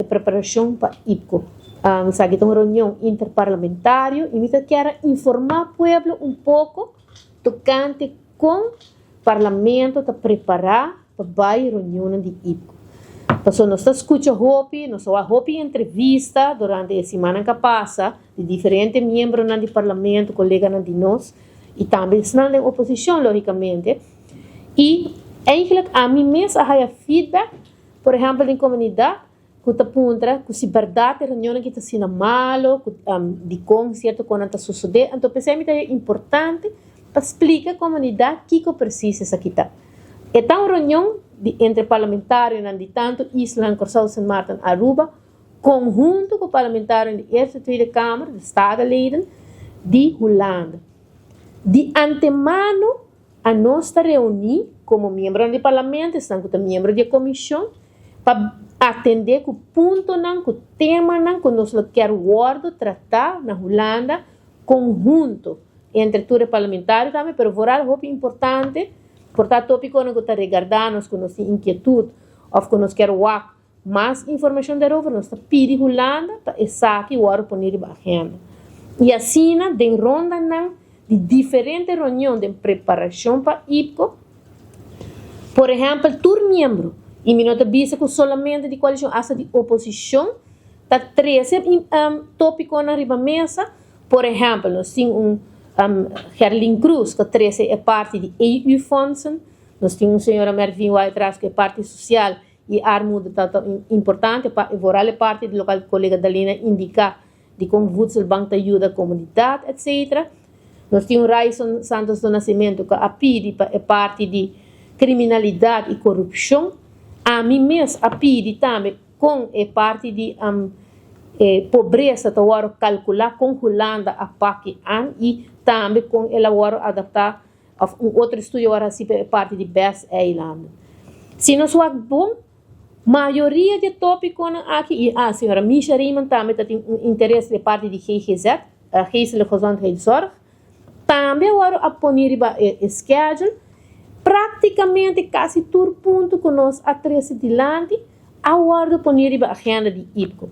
preparashon pa IPCO. Esaki ta un reunion interparlamentario i mi ta kier informá pueblo un poko tokante kon parlamento ta prepará pa bai reunionnan di IPCO. Pasobra nos ta skucha hopi, nos a wak hopi entrevista durante e simannan ku a pasa di diferente miembronan di parlamento, koleganan di nos i tambe esnan den oposishon lógikamente. I eigenlijk ami mes a haya feedback, por ehèmpel den komunidat, ku ta puntra ku si bèrdat e reunionnan aki ta asina malo, ku dikon sierto konan ta sosodé. Anto p'esei mi ta haya importante pa splika komunidat kiko presis esaki ta. E ta un reunion di entre parlamentarionan di tantu islanan Kòrsou, Sint Maarten, Aruba, konhunto ku parlamentarionan di Eerste Tweede Kamer, de Statenleden, di Hulanda. Di antemano A nos ta reuní komo miembronan di parlamento, esnan ku ta miembro di e komishon, pa atendé ku puntonan, ku temanan ku nos lo kier wòrdu tratá na Hulanda konhunto entre tur e parlamentario tambe, pero vooral hopi importante por ta tópikonan ku ta regardá nos, ku nos tin inkietut òf ku nos kier wak Mas informashon derover nos ta pidi Hulanda pa esaki wòrdu pone riba agenda. I asina den rondanan di diferente reunion den preparashon pa IPCO, por ehèmpel tur miembro, i mi no ta bisa ku solamente di koalishon asta di oposishon, ta trese tópikonan riba mesa. Por ehèmpel nos tin un Gerlin Cruz ku a trese e parti di EU-fondsen, nos tin un señora Mervin Wyatt-Ras ku e parti sosial E armoede ta ta importante pa e vooral e parti di local colega Dalina indica di con Voedselbank ta yuda comunidad etc. Nos tin un Ryson Santos do Nascimento cu a pidi pa e parti di criminalidad y corupcion. Ami mes a pidi tambe con e parti di e pobreza ta worde calcula con Hulanda a paki an y tambe con el a worde adapta Of un otro estudio wòrdu hasi pa e parti di bes eilanden. Si nos wak bon, mayoria di e tópikonan aki, i ah, señora Misha Riemann tambe ta tin un interes di e parti di GGZ, Geestelijke Gezondheidszorg, tambe a wòrdu a poni riba e schedule. Práktikamente kasi tur punto ku nos a trese dilanti a wòrdu poni riba agenda di IPCO.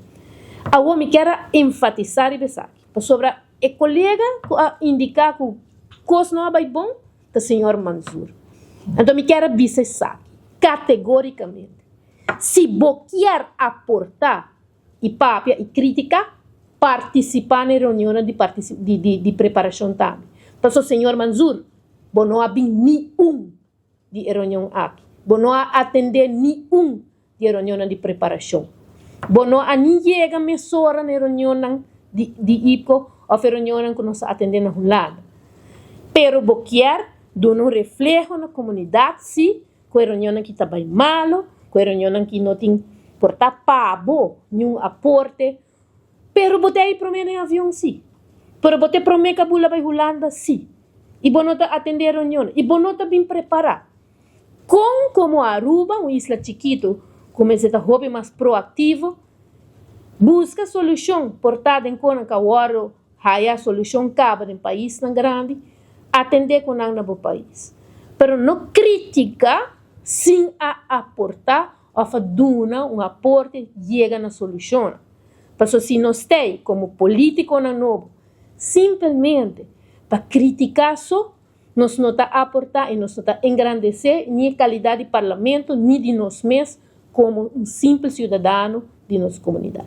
Awor mi kier a enfatisá riba esaki, pasobra E kolega ku a indiká ku kos no a bai bon ta señor Mansour. Anto mi kier a bisa esaki kategorikamente, si bo kier aportá i papia i kritiká, partisipá na e reunionnan di di di preparashon tambe. Pasobra señor Mansour, bo no a bin ni un di e reunion aki. Bo no a atendé ni un di e reunionnan di preparashon. Bo no a ni yega mesora na e reunionnan di di IPCO òf e reunionnan ku nos a atendé na Hulanda. Pero bo kier duna un refleho na komunidat si ku e reunionnan ki ta bai malu, ku e reunionnan ki no tin por ta pa bo niun aporte. Pero bo ta ei promé den avion si. Pero bo ta e promé ku a bula bai Hulanda si. I bo no ta atendé e reunionnan. I bo no ta bin prepará. Kon komo Aruba, un isla chikitu ku mester ta hopi mas proaktivo, buska solushon por ta den konan ku a wòrdu haya solushon kaba den paisnan grandi, atendé ku nan na bo pais. Pero no kritika sin a aportá òf a duna un aporte yega na solushonnan. Pasobra si nos stei komo polítikonan nobo simpelmente pa kritiká so, Nos no ta aportá i nos no ta engrandesé ni e kalidat di parlamento ni di nos mes komo un simpel siudadano di nos komunidat.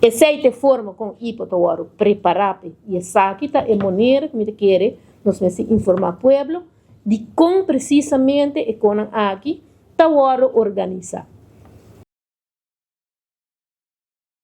Esei ta e forma kon IPO ta wòrdu prepará p'e i esaki ta e manera ku mi ta kere nos mester informá pueblo di kon presisamente e konan aki ta wòrdu organisá.